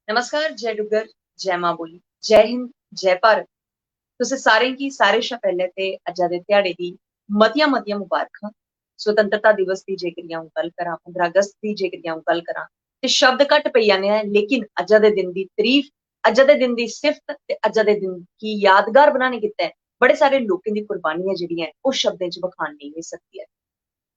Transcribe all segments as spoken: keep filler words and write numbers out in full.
नमस्कार, जय डुग्गर, जय मां बोली, जय हिंद, जय भारत। तुसें सारें गी सारें शा पैह्‌ले ते अज्जा दे ध्याड़े दी मतियां-मतियां मुबारखां। स्वतंत्रता दिवस दी जेकर अ'ऊं गल्ल करां, पंदरां अगस्त दी जेकर अ'ऊं गल्ल करां, ते शब्द घट्ट पेई जाने ऐ, लेकिन अज्जा दे दिन दी तरीफ, अज्जा दे दिन दी सिफ्त ते अज्जा दे दिन गी यादगार बनाने गित्तै बड़े सारे लोकें दी कुर्बानियां जेह्ड़ियां ऐ, ओह् शब्दें च बखान नेईं होई सकदी ऐ।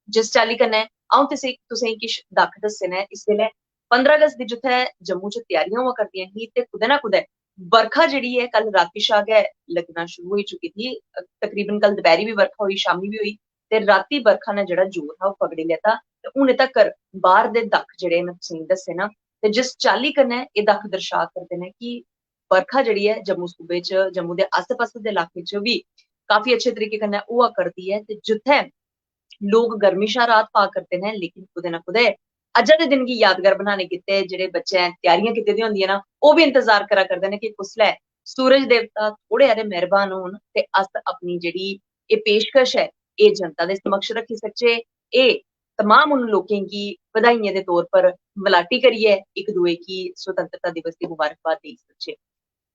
जिस चाल्ली कन्नै अ'ऊं तुसें, तुसें गी किश दक्ख दस्से न, इस बेल्लै पंदरां अगस्त दी जित्थै जम्मू च त्यारियां होआ करदियां ही ते कुतै ना कुतै बरखा जेह्ड़ी ऐ, कल रातीं शा गै लग्गना शुरू होई चुकी दी। अ, तकरीबन कल दपैह्‌री बी बरखा होई, शामीं बी होई ते रातीं बरखा ने जेह्ड़ा जोर हा, ओह् फगड़ी लैता ते हुनै तक्कर बाह्‌र दे दक्ख जेह्ड़े न, तुसें गी दस्से न। ते जिस चाल्ली कन्नै एह् दक्ख दर्शा करदे न कि बरखा जेह्ड़ी ऐ, जम्मू सूबे च, जम्मू दे आस्सै-पास्सै दे इलाके च बी काफी अच्छे तरीके कन्नै होआ करदी ऐ ते जित्थै लोक गर्मी शा राहत पा करदे न, लेकिन कुतै ना कुतै अज्जै दे दिन गी यादगार बनाने गित्तै जेह्ड़े बच्चें त्यारियां कीती दियां होंदियां न, ओह् बी इंतजार करा करदे न कि कुसलै सूरज देवता थोह्ड़े हारे मेहरबान होन ते अस अपनी जेह्ड़ी एह् पेशकश ऐ, एह् जनता दे समक्ष रक्खी सकचै। एह् तमाम उन लोकें गी बधाइयें दे तौर पर मलाटी करियै इक दुए गी स्वतंत्रता दिवस दी मुबारकबाद देई सकचै।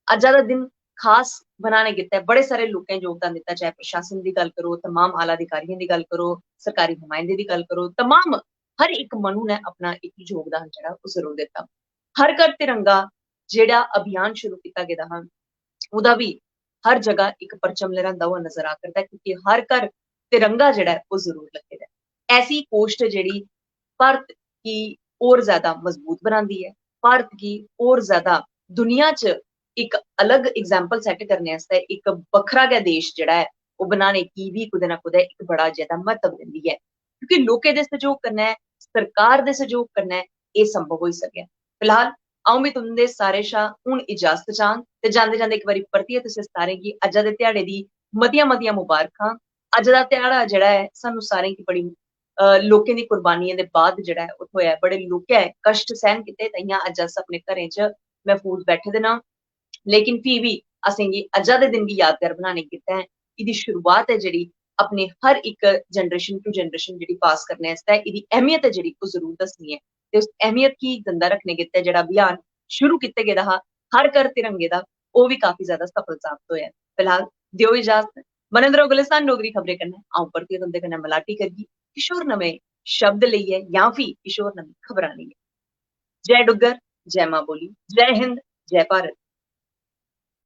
अज्जा दा दिन खास बनाने गित्तै बड़े सारे लोकें योगदान दित्ता, चाहे प्रशासन दी गल्ल करो, तमाम आला अधिकारियें दी गल्ल करो, सरकारी नुमाइंदे दी गल्ल करो, तमाम हर इक मनु ने अपना इक योगदान जेह्ड़ा ओह् जरूर दित्ता। हर घर तिरंगा जेह्ड़ा अभियान शुरू कीता गेदा हा, ओह्दा बी हर जगह इक परचम लहरांदा होआ नजर आ करदा ऐ, क्योंकि हर घर तिरंगा जेह्ड़ा ऐ ओह् जरूर लग्गे दा ऐ। ऐसी कोश्ट जेह्ड़ी भारत गी होर ज्यादा मजबूत बनांदी ऐ, भारत गी होर ज्यादा दुनिया च इक अलग एग्जाम्पल सेट करने आस्तै इक बक्खरा गै देश जेह्ड़ा ऐ ओह् बनाने गी बी कुतै ना कुतै इक बड़ा ज्यादा म्हत्तव दिंदी ऐ, क्योंकि लोकें दे सैह्‌योग कन्नै, सरकार दे सैह्‌योग कन्नै एह् संभव होई सकेआ। फिलहाल अ'ऊं बी तुं'दे सारे शा हून इजाजत चांह्ग ते जांदे जांदे इक बारी परतियै तुसें सारें गी अज्जा दे ध्याड़े दी मतियां मतियां मुबारखां। अज्ज दा ध्याड़ा जेह्ड़ा ऐ, सानूं सारें गी बड़ी, अ, लोकें दी कुर्बानियें दे बाद जेह्ड़ा ऐ, ओह् थ्होएआ ऐ। बड़े लोकें कश्ट सैह्‌न कीते, ताइयां अज्ज अस अपने घरें च महफूज बैठे दे न। लेकिन फ्ही बी असेंगी अज्जा दे दिन गी यादगार बनाने गित्तै एह्दी शुरुआत ऐ जेह्ड़ी, अपने हर इक जनरेशन टू जनरेशन जेह्ड़ी पास करने आस्तै एह्दी अहमियत ऐ जेह्ड़ी, ओह् जरूर दस्सनी ऐ। ते उस अहमियत गी जिंदा रक्खने गित्तै जेह्ड़ा अभियान शुरू कीते गेदा हा, हर घर तिरंगे दा, ओह् बी काफी ज्यादा सफल साबत होआ ऐ। फिलहाल देओ इजाजत, बने दे र'वो गुलिस्तान डोगरी खबरें कन्नै। अ'ऊं परतियै तुं'दे कन्नै मलाटी करगी किश होर नमें शब्द लेइयै जां फ्ही किश होर नमीं खबरां लेइयै। जय डुग्गर, जय मां बोली, जय हिंद, जय भारत।